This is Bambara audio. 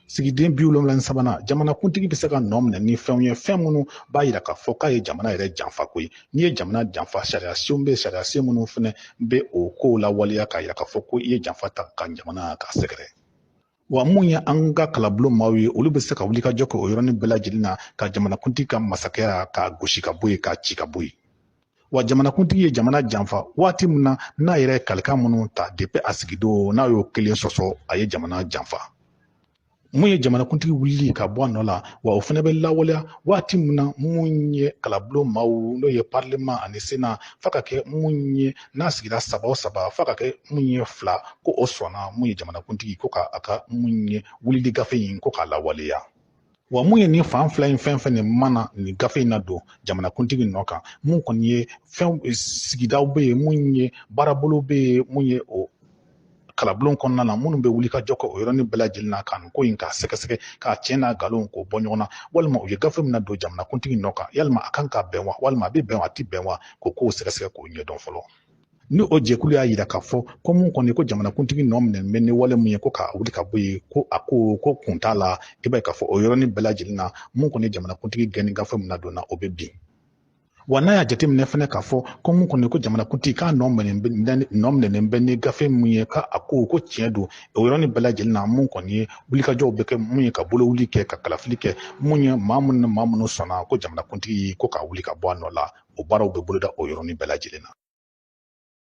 Sigiden 73nan, jamanakuntigi bɛ se ka nɔ minɛ ni fɛnw ye, fɛn minnu b'a yira k'a fɔ k'a ye jamana yɛrɛ janfa koyi. N'i ye jamana janfa, sariya senw bɛ, sariya sen minnu fana bɛ o kow lawaleya k'a yira k'a fɔ ko i ye janfa ta ka jamana k'a sɛgɛrɛ. Wa mun ye an ka kalanbulon maaw ye, olu bɛ se ka wuli ka jɔ kɛ o yɔrɔnin bɛɛ lajɛlen na ka jamanakuntigi ka masakɛya k'a gosi ka bɔ yen, k'a ci ka bɔ yen. Wa jamanakuntigi ye jamana janfa waati min na n'a yɛrɛ ye kalikan minnu ta depuis a sigidon, n'a y'o kelen sɔsɔ, a ye jamana janfa. Mun ye jamanakuntigi wulili ka bɔ a nɔ la, wa o fana bɛ lawaleya waati min na mun ye kalanbulon maaw, n'o ye parlement ani sénat, f'a ka kɛ mun ye n'a sigira 3 o 3, f'a ka kɛ mun ye 2 ko o sɔnna mun ye jamanakuntigi ko ka a ka mun ye wulili gafe in ko k'a lawaleya. Wa mun ye nin fan 2 in fɛn fɛn nin mana nin gafe in na don jamanakuntigi nɔ kan, mun kɔni ye fɛn sigidaw bɛ yen, mun ye baarabolo bɛ yen, mun ye o kalanbulon kɔnɔna na, minnu bɛ wuli ka jɔ kɛ o yɔrɔnin bɛɛ lajɛlen na ka nin ko in k'a sɛgɛsɛgɛ, k'a tiɲɛ n'a nkalon k'o bɔ ɲɔgɔn na, walima u ye gafe min na don jamanakuntigi nɔ kan, yalima a kan ka bɛn wa, walima a bɛ bɛn wa, a tɛ bɛn wa, k'o kow sɛgɛsɛgɛ k'o ɲɛdɔn fɔlɔ. Ni o jɛkulu y'a yira k'a fɔ ko mun kɔni ko jamanakuntigi nɔ minɛ bɛ ni wale mun ye ko k'a wuli ka bɔ yen, ko a ko ko kun t'a la, i b'a ye k'a fɔ o yɔrɔnin bɛɛ lajɛlen na mun kɔni jamanakuntigi gɛnni gafe min na donna, o bɛ bin. Wa n'a y'a jateminɛ fɛnɛ k'a fɔ ko mun kɔni ko jamanakuntigi k'a nɔ minɛnen bɛ ni gafe mun ye, k'a ko ko tiɲɛ don, o yɔrɔnin bɛɛ lajɛlen na mun kɔni ye wulikajɔw bɛ kɛ mun ye ka bolowuli kɛ, ka kalafili kɛ, mun ye maa minnu ni maa minnu sɔnna ko jamanakuntigi ko k'a wuli ka bɔ a nɔ la, o baaraw bɛ boloda o yɔrɔnin bɛɛ lajɛlen na.